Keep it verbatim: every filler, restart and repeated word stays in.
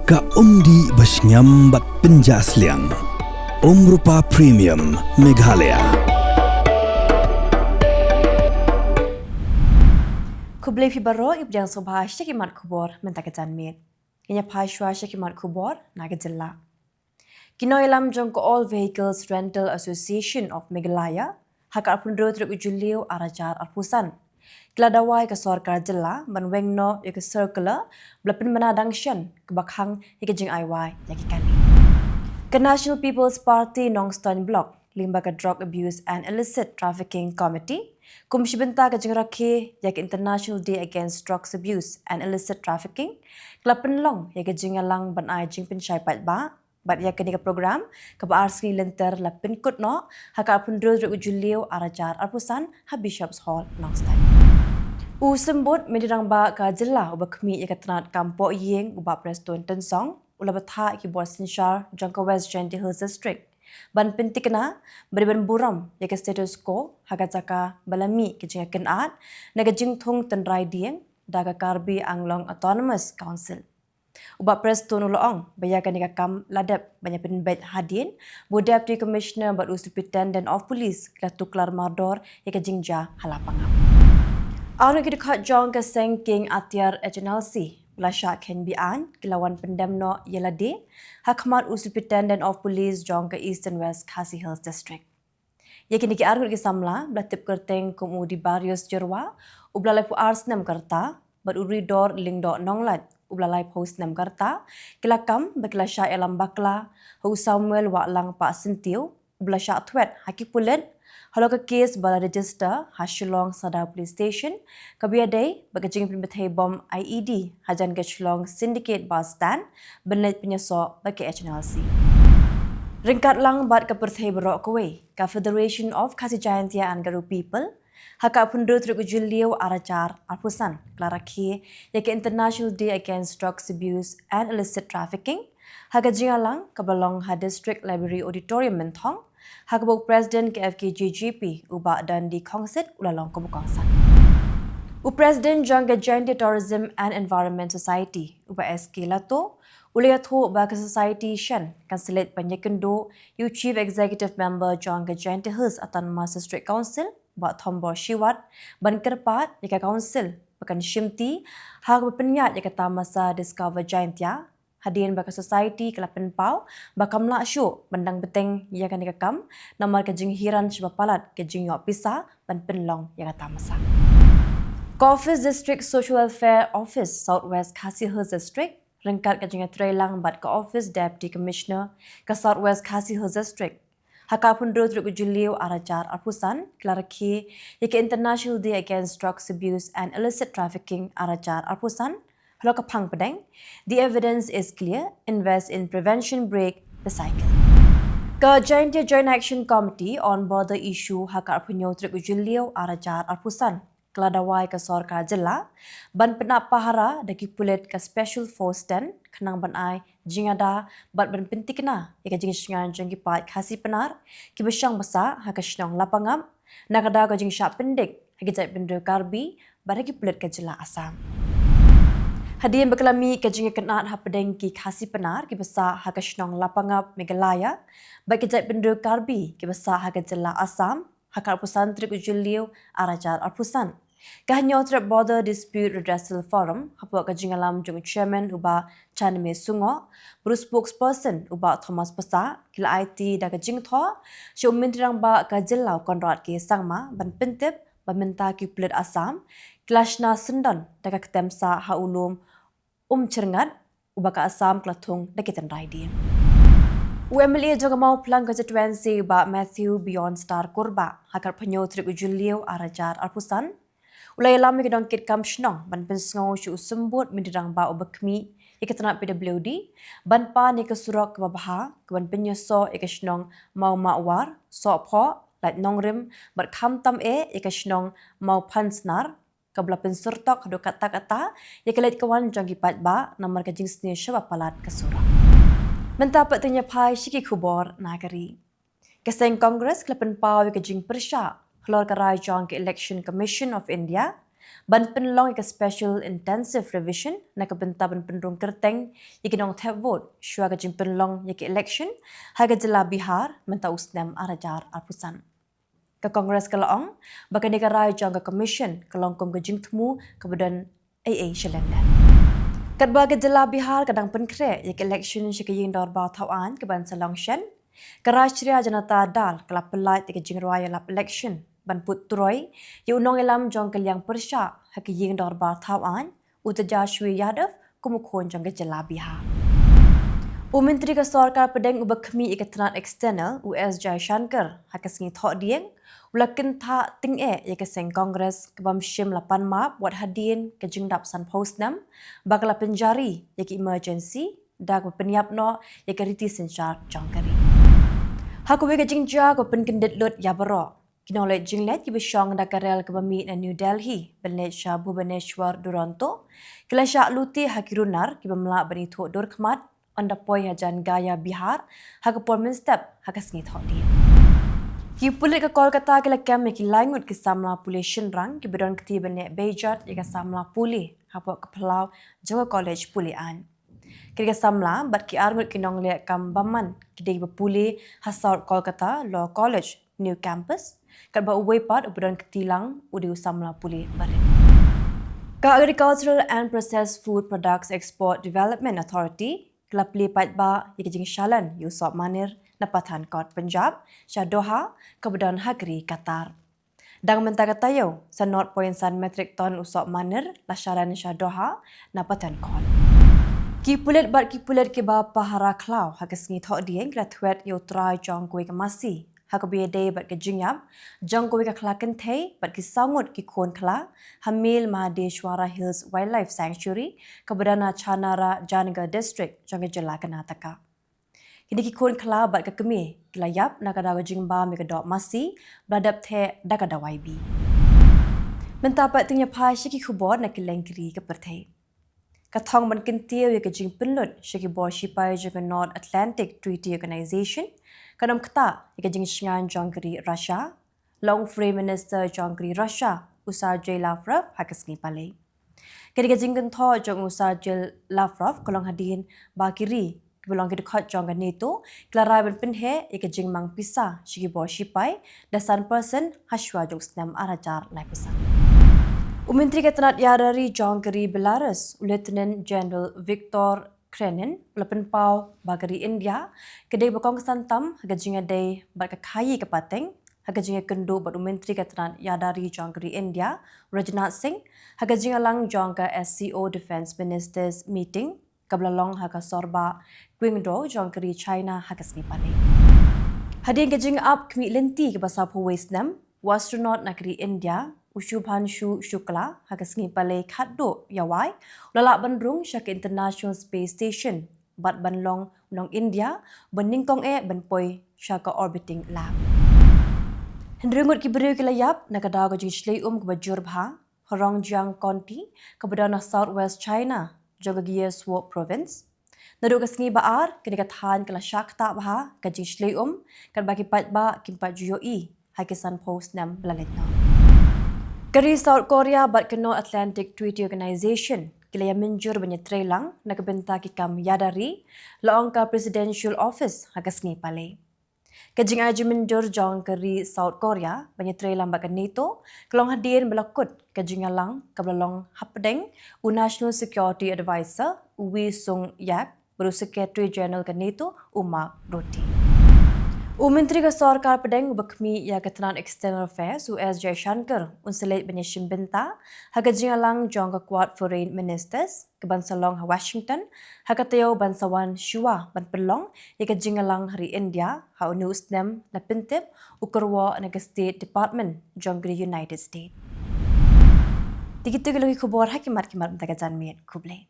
Ka umdih ba shngiam bad pynjah sliang. Umrupa Premium Meghalaya. Khublei phi baroh, ïa pdiang sngewbha sha ki mat khubor mynta ka janmiet. Ngin ïa phai shuwa sha ki mat khubor na ka jylla. Ki nongïalam jong ka All Vehicles Rental Association of Meghalaya, ha ka arphew hynriew tarik u Jylliew ar hajar arphew san, ki la dawa ïa ka sorkar jylla ban weng noh ïa ka circular ba la pynbna dang shen kaba khang ïa ka jingai wai ïa ki kali. Ka National People's Party Nongstoiñ Block lyngba ka Drug Abuse and Illicit Trafficking Committee, kum shi bynta ka jingrakhe ïa ka International Day Against Drugs Abuse and Illicit Trafficking, ka la pynlong ïa ka jingïalang ban ai jingpynshai paidbah bad ïa kane ka program kaba ar sngi lynter la pynkut noh ha ka arphew hynriew tarik u Jylliew ar hajar arphew san ha Bishops Hall, Nongstoiñ. U Symbud Myntri Rangbah ka jylla uba khmih ïa ka tnat kam pohïing, u Bah Prestone Tynsong, u la bthah ïa ki bor synshar jong ka West Jaintia Hills District ban pyntikna bad ban burom ïa ka status quo ha ka jaka ba la mih ka jingïakynad na ka jingthung tynrai dieng da ka Karbi Anglong Autonomous Council. U Bah Prestone u la ong ba ïa kane ka kam la dep ban ïa pynbeit hadien ba u Deputy Commissioner bad u Superintendent of Police ki la tuklar mardor ïa ka jingjia ha Lapangap. Arngut ki dkhot jong ka seng King Atiar H N L C ba la shah kheiñ be-aiñ ki la wan pyndem noh ïa lade ha khmat u Superintendent of Police jong ka Eastern West Khasi Hills District. Ïa kine ki arngut ki samla ba la tip kyrteng kum u Dibarius Jyrwa, uba la laiphew ar snem ka rta, bad u Ridor Lyngdoh Nonglait, uba la laiphew snem ka rta, ki la kam ba ki la shah ïalam bakla ha u Samuel Wahlang Pahsyntiew, uba la shah thwet ha ki pulit halor ka case ba la register ha Shillong Sadar Police Station, kaba ïadei bad ka jingpynbthei bom I E D hajan ka Shillong Syndicate Bus Stand, ban leit pynïasoh bad ka H N L C. Ryngkat lang bad ka pyrthei baroh kawei, ka Federation of Khasi Jaintia and Garo People, ha ka arphew hynriew tarik u Jylliew ar hajar arphew san, ka la rakhe ïa ka International Day Against Drugs Abuse and Illicit Trafficking ha ka jingïalang kaba long ha District Library Auditorium, Mynthong, ha kaba u President ka F K J G P, u Bah Dundee Khongsit, u la long kum u kongsan. U President jong ka Jaintia Tourism and Environment Society, u Bah S K Lato, u la ïathuh ba ka Society shen kan sa leit ban ïakynduh ïa u Chief Executive Member jong ka Jaintia Hills Autonomous District Council, Bah Thombor Shiwat, ban kyrpad ïa ka Council ba kan shimti ha kaba pynïaid ïa ka tamasa Discover Jaintia, hadien ba ka Society ka la pynpaw ba kam lah shuh ban dang bteng ïa kane ka kam, namar ka jinghiar shibun palat ka jingïoh pisa ban pynlong ïa ka tamasa. Ka Office District Social Welfare Office South West Khasi Hills District, ryngkat ka jingïatreilang bad ka Office Deputy Commissioner ka South West Khasi Hills District, ha ka arphew hynriew tarik u Jylliew ar hajar arphew san, ki la rakhe ïa ka International Day Against Drugs Abuse and Illicit Trafficking ar hajar arphew san, halor ka phang pdeng, "The evidence is clear, invest in prevention, break the cycle." Ka Jaintia Joint Action Committee on Border Issue ha ka arphew hynñiew tarik u Jylliew ar hajar arphew san, ka la dawa ïa ka sorkar jylla ban pynap pahara da ki pulit ka Special Force Ten, khnang ban ai jingada bad ban pyntikna ïa ka jingshngaiñ jong ki paid Khasi Pnar kiba shong ba sah ha ka shnong Lapangap, na ka daw ka jingshah pyndik ha ki jaitbynriew Karbi bad ha ki pulit ka jylla Assam. Hadien ba ka la mih ka jingïakynad hapdeng ki Khasi Pnar kiba sah ha ka shnong Lapangap, Meghalaya, bad ki jaitbynriew Karbi kiba sah ha ka jylla Assam, ha ka arphew san tarik u Jylliew ar hajar arphew san, ka Hynñiewtrep Border Dispute Redressal Forum, hapoh ka jingïalam jong u Chairman u Bah Chanme Sungoh bad u Spokesperson u Bah Thomas Passah, ki la aiti da ka jingthoh sha u Myntri Rangbah ka jylla u Conrad K Sangma ban pyntip ba mynta ki pulit Assam ki la shna syndon da ka ktem sah ha u lum Umchyrngat, uba ka Assam ka la thung da ki tynrai dieng. U M L A jong ka Mawphlang Constituency u Bah Matthew Beyond Star Kurbah, ha ka arphew hynñiew tarik u Jylliew ar hajar arphew san, u la ïalam ïa ki nongkitkam shnong ban pynsngew sha u Symbud Myntri Rangbah uba khmih ïa ka tnat P W D ban pan ïa ka surok kaba bha kaban pynïasoh ïa ka shnong Mawmahwar, Sohphoh, Laitnongrim, bad khamtam eh ïa ka shnong Mawphansnar, kaba la pynsyrtok haduh katta katta ïa ka leit ka wan jong ki paidbah namar ka jingsniew shibun palat ka surok. Mynta pat to ngin ïa phai sha ki khubor na ka ri. Ka seng Congress ka la pynpaw ïa ka jingpyrshah halor ka rai jong ka Election Commission of India ban pynlong ïa ka special intensive revision na ka bynta ban pynrung kyrteng ïa ki nongthep vote shuwa ka jingpynlong ïa ka election ha ka jylla Bihar mynta u snem ar hajar arphew san. Ka Congress ka la ong ba kane ka rai jong ka Commission ka long kum ka jingthmu kaba don ei ei shalyndet. Katba ka jylla Bihar ka dang pynkhreh ïa ka election sha ka ïing dorbar thaw aiñ kaban sa long shen, ka Rashtriya Janata Dal ka la pyllait ïa ka jingrwai ïalap election ban put troi ïa u nongïalam jong ka liang pyrshah ha ka ïing dorbar thaw aiñ, u Tejashwi Yadav, kum u khun jong ka jylla Bihar. U Myntri ka Sorkar Pdeng uba khmih ïa ka tnat external, u S Jaishankar, ha ka sngi Thohdieng u la kynthah tyngeh ïa ka seng Congress ka bym shym la pan map wat hadien ka jingdap sanphew snem ba ka la pynjari ïa ka emergency da kaba pynïap noh ïa ka riti synshar jong ka ri. Ha kawei ka jingjia kaba pynkyndit lut ïa baroh, ki nongleit jingleit kiba shong da ka rel kaba mih na New Delhi ban leit sha Bhubaneswar Duronto ki la shah lute ha ki runar ki bym lah ban ithuh dur khmat ynda poi hajan Gaya, Bihar, ha ka por mynstep ha ka sngi Thohdieng. Ki pulit ka Kolkata ki la kem ïa ki lai ngut ki samla pule shynrang kiba don kti ban neh beijot ïa ka samla pule hapoh ka phyllaw jong ka college pule aiñ. Kine ki samla bad ki ar ngut ki nongleh kam bymman ki dei ba pule ha South Kolkata Law College New Campus, katba uwei pat uba don kti lang u dei u samla pule barit. Ka Agricultural and Processed Food Products Export Development Authority ka la plie paidbah ïa ka jingshalan ïa u sohmanir na Pathankot, Punjab sha Doha kaba don ha ka ri Qatar. Dang mynta ka taïew, sa nought point san metric ton u sohmanir la shalan sha Doha na Pathankot. Ki pulit bad ki pulit kiba pahara khlaw ha ka sngi Thohdieng ki la thwet ïa u trai jong kawei ka masi ha kaba ïadei bad ka jingïap jong kawei ka khla kynthei bad ki saw ngut ki khun khla ha Mel Mahadeshwara Hills Wildlife Sanctuary kaba don ha Chanarajanagar District jong ka jylla Karnataka. Kine ki khun khla bad ka kmie ki la ïap na ka daw ka jingbam ïa ka doh masi ba la dep theh da ka dawai bih. Mynta pat to ngin ïa phai sha ki khubor na kylleng ki ri ka pyrthei. Ka thong ban kyntiew ïa ka jingpynlut sha ki bor shipai jong ka North Atlantic Treaty Organization kan ym ktah ïa ka jingshngaiñ jong ka ri Russia, la ong u Prime Minister jong ka ri Russia u Sergei Lavrov ha ka sngi Palei. Kane ka jingkynthoh jong u Sergei Lavrov ka long hadien ba ki ri kiba long ki dkhot jong ka NATO ki la rai ban pynheh ïa ka jingmang pisa sha ki bor shipai da san percent ha shuwa jong u snem ar hajar laiphew san. U Myntri ka tnat ïada ri jong ka ri Belarus, u Lieutenant General Viktor Krenin, u la pynpaw ba ka ri India ka dei ba kongsan tam ha ka jingïadei bad ka khaïi ka pateng ha ka jingïakynduh bad u Myntri ka tnat ïada ri jong ka ri India, Rajnath Singh, ha ka jingïalang jong ka SCO Defence Ministers Meeting kaba la long ha ka sorbah Qingdao jong ka ri China ha ka sngi Palei. Hadien ka jingap khmih lynti kaba sawphew wei snem, u astronaut na ka ri India u Shubhanshu Shukla ha ka sngi Palei khatduh ïa wai u la lah ban rung sha ka International Space Station bad ban long u nong India ba nyngkong eh ban poi sha ka orbiting lab. Hynriew ngut ki briew ki la ïap na ka daw ka jingshlei um kaba jur bha ha Rongjiang County kaba don ha South West China jong ka Guizhou Province. Naduh ka sngi ba ar kane ka thaiñ ka la shah ktah bha ka jingshlei um katba ki paidbah kim pat ju ïohi ha ki sanphew snem ba la leit noh. Ka ri South Korea bad ka North Atlantic Treaty Organization ki la ïa mynjur ban ïatreilang na ka bynta ki kam ïada ri, la ong ka Presidential Office ha ka sngi Palei. Ka jingai jingmynjur jong ka ri South Korea ban ïatreilang bad ka NATO ka long hadien ba la kut ka jingïalang kaba la long hapdeng u National Security Advisor u Ri Sung Yak bad u Secretary General ka NATO u Mark Rutte. U Myntri ka Sorkar Pdeng uba khmih ïa ka tnat External Affairs u S Jaishankar un sa leit ban ïashim bynta ha ka jingïalang jong ka Quad Foreign Ministers kaban sa long ha Washington ha ka taïew ban sa wan shuwa ban pynlong ïa ka jingïalang ha ri India ha une u snem, la pyntip u kyrwoh na ka State Department jong ka ri United States. Te kito ki long ki khubor ha ki mat ki mat mynta ka janmiet. Khublei.